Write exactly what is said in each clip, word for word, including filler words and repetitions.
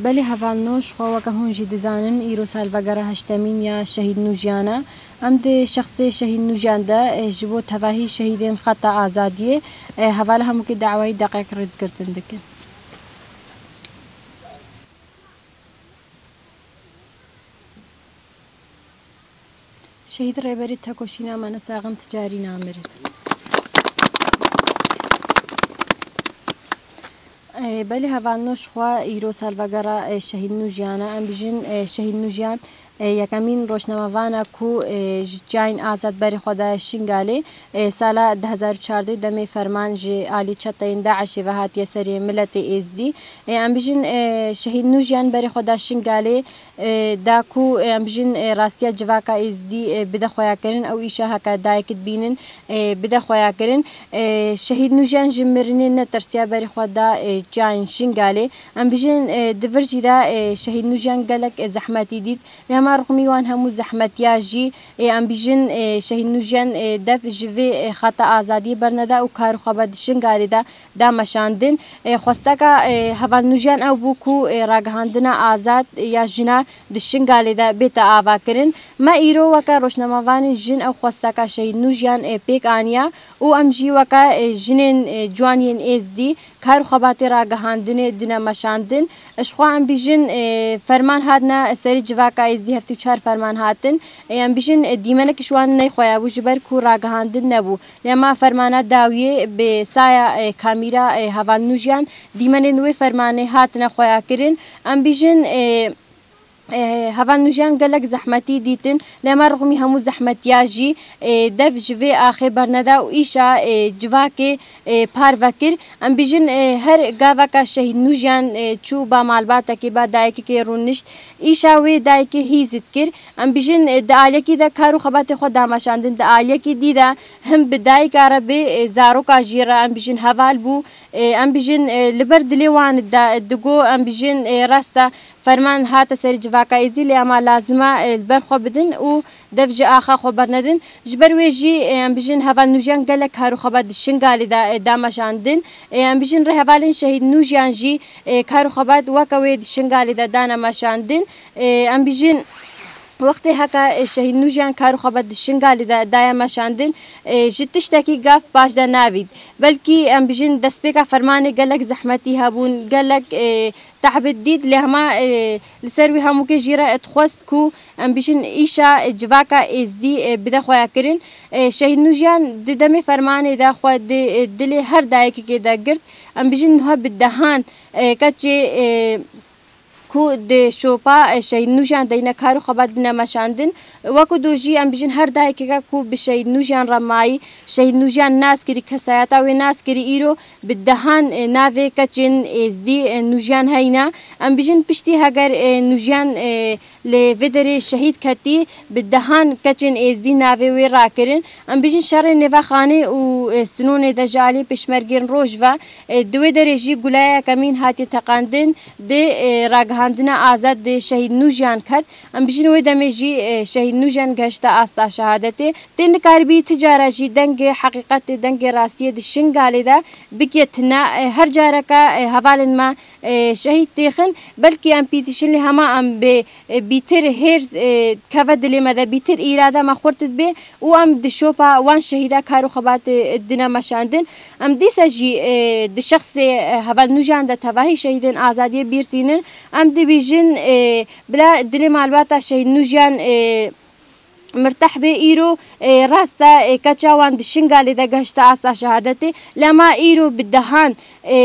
Belê hevalno, ji xwe weke hûn jî dizanin, îro salvegera heştemîn ya Şehîd Nûjiyan e. Em di şexsê Şehîd Nûjiyan de, e, ji bo tevahî şehîdên Xeta Azadiyê, e, hevala hemûkê dawayî deqek rêzgirtin dikin. Şehîd Rêberî Tekoşîna me nesaxin, ti carî namirin. Ê, belê hevalno, ji xwe îro salvegera, ê, Şehîd Nûjiyan e. Em bijin, ê, Şehîd Nûjiyan, ê, yekemîn rojnamevana ku, ê, ji çiyayên azad berê xwe daye Şingalê. Ê, sala du hezar û çardeh demê ferman ji alî çeteyên DAIŞê ve hatiye serê miletê Êzdî. Ê, em bijin, ê, Şehîd Nûjiyan berê xwe da Şingalê, e, da ku, e, em bijin, e, rastiya civaka Êzdî, e, bide xweyakirin, ew îşa heke dayik dibînin, e, bide xweyakirin. E, Şehîd Nûjen ji mirinê netirsiya, berê xwe da, e, çiyayên Şingalê. Em bijin, e, di vir jî de, e, Şehîd Nûjen gelek, e, zehmetî dît. Lê hema rixmî wan hemû zehmetiya jî, e, em bijin, e, Şehîd Nûjen, e, dev ji vê, e, xeta azadiyê berneda û kar û xebat di Şingalê de da meşandin. E, xwesteka, e, heval Nûjen ew bû ku, e, ragihandina azad ya jina di Şingalê de bête avakirin. Me îro weke rojnamevanên jin ew xwesteka Şehîd Nûjiyan, e, pêk aniya û em jî weke, e, jinên, e, ciwan yên Êzdî kar û xebatê ragihandinê dine meşandin. Ji xwe em bijin, e, ferman hatine serê civaka Êzdî, heftê û çar ferman hatin. E, em bijin, e, dîmenek ji wan neyxweya bû, ji ber ku ragihandin nebû. Lê ma fermana dawiyê bi saya, e, kamîra, e, heval Nûjiyan, dîmenên wê fermanê hatine xweyakirin. Em bijin, e, e, heval Nûjiyan gelek zehmetî dîtin, lê ma rixmî hemû zehmetiya jî, e, dev ji vê axê berneda û îşa, e, civakê, e, parve kir. Em bijin, e, her gaveka Şehîd Nûjiyan, e, çû ba malbatekê, ba dayikekê rûnişt, îşa wê dayikê hîz dikir. Em bijin, e, di aliyekî de kar û xebatê xwe dameşandin, di aliyekî dî de him bi dayika re bê, e, zaroka jî re, em bijin, heval bû. E, em bijin, e, li ber dilê wan de digo, em bijin, e, rast e, ferman hate serê civaka Êzdî, lê ema lazim e, e, li ber xwe bidin û dev ji axa xwe bernedin. Ji ber wê jî, e, em bijin, heval Nûjiyan gelek kar û xebat di Şingalê de, e, dameşandin. E, em bijin, rêhevalên Şehîd Nûjiyan jî, e, kar û xebat weke wê di Şingalê de dane meşandin. E, em bijin, wextê heke, e, Şehîd Nûjiyan kar û xebat di Şingalê de daye meşandin, e, ji tiştekî gav paş de navît. Belkî em bijin destpêka fermanê gelek zehmetî hebûn, gelek, e, tehb dît, lê hema, e, li ser wî hemûkê jî re dixwest ku em bijin îşa, e, civaka Êzdî, e, bide xweyakirin. E, Şehîd Nûjiyan di demê fermanê de xwe di, e, dilê her dayikekê de girt. Em bijin niha bi dehan, e, keçê, e, ku di şopa, e, Şehîd Nûjiyan de yine kar û xebat dine meşandin. Wekî do jî em bijin her dayikeke ku bi Şehîd Nûjiyan re mayî, Şehîd Nûjiyan nas kirî, kesayeta wê nas kirî, îro bi dehan, e, navê keçên Êzdî, e, Nûjiyan heyne. Em bijin piştî heger, e, Nûjiyan, e, li vê derê şehîd ketî, bi dehan keçên Êzdî navê wê rakirin. Em bijin şerê nêvexanê û, e, sinonê de ji alî pêşmergên roj ve, e, di wê derê jî guleya yekemîn hatiye teqandin di, e, ragihandina azad di Şehîd Nûjiyan ket. Em bijin wê demê jî, e, Şehîd Nûjiyan gehişte asta şehadetê. Tê nikaribî ti cara jî dengê heqîqetê, dengê rastiyê di Şingalê de bikê tune. E, her careke, e, hevalên me, e, şehîd têxin, belkî em pîtişin, lê hema em bê, e, bîtir hêrs, e, keve dilê me de, bîtir îrade me xurt dibe û em di şopa wan şehîda kar û xebatê, e, dine meşandin. Em dîsa jî, e, di şexsê, e, heval Nûjan de tevahî şehîdên azadiyê bîr tînin. Em dibêjin, e, bila dilê malbata şehîd Nûjan, e, mirteh bê. Îro, e, rast e, e, keça wan di Şingalê de gehişte asta şehadetê, lema îro bi dehan, e,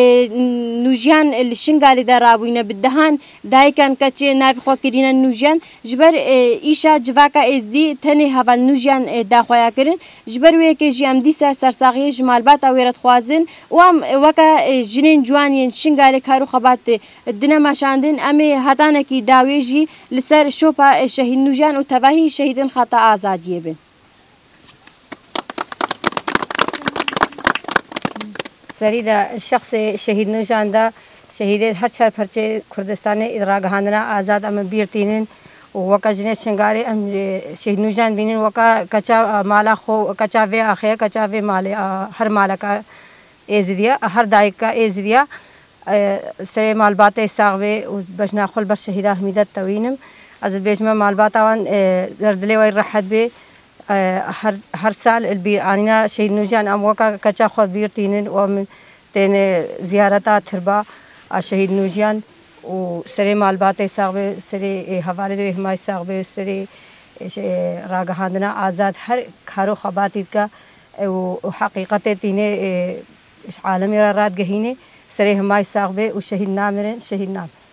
nûjiyan li Şingalê de rabûyne, bi dehan dayikan keçê navê xwe kirîne nûjiyan. Ji ber, e, îşa civaka Êzdî tenê heval nûjiyan, e, daxweya kirin. Ji ber wê yekê jî em dîsa sersaxiyê ji malbata wê re dixwazin û em, e, weke, e, jinên ciwan yên Şingalê kar û xebat, e, dine meşandin, em ê hetanekî dawê jî li ser şopa, e, şehîd nûjan û tevahî şehîdên xeta azadiyê bin. Serî de şexsê şehîd nûjan de şehîdê her çar perçê Kurdistanê ragihandina azad em bîr tînin û weke jinê Şingalê em, e, şehîd nûjan bînin weke keça, e, mala xwe, keça vê axê, keça vê malê, e, her maleka Êzidiya, e, her dayika Êzidiya. Serê malbatê sax bê û bejna xwe li ber şehîda Himîdet tewînim. Ez dibêjime malbata wan derdilê wê rehet bê. Her, her sal li bîr anîna şehîd nûjiyan em weka keça xwe bîr tînin û em têne ziyareta tirba a şehîd nûjiyan û serê malbatê sax bê, serê hevalê wê himay sax bê, serê ragihandina azad her karo xebatî dike û heqîqetê tîne alemê re radgehînê. Serê himay sax bê û şehîd namirin, şehîd namirin.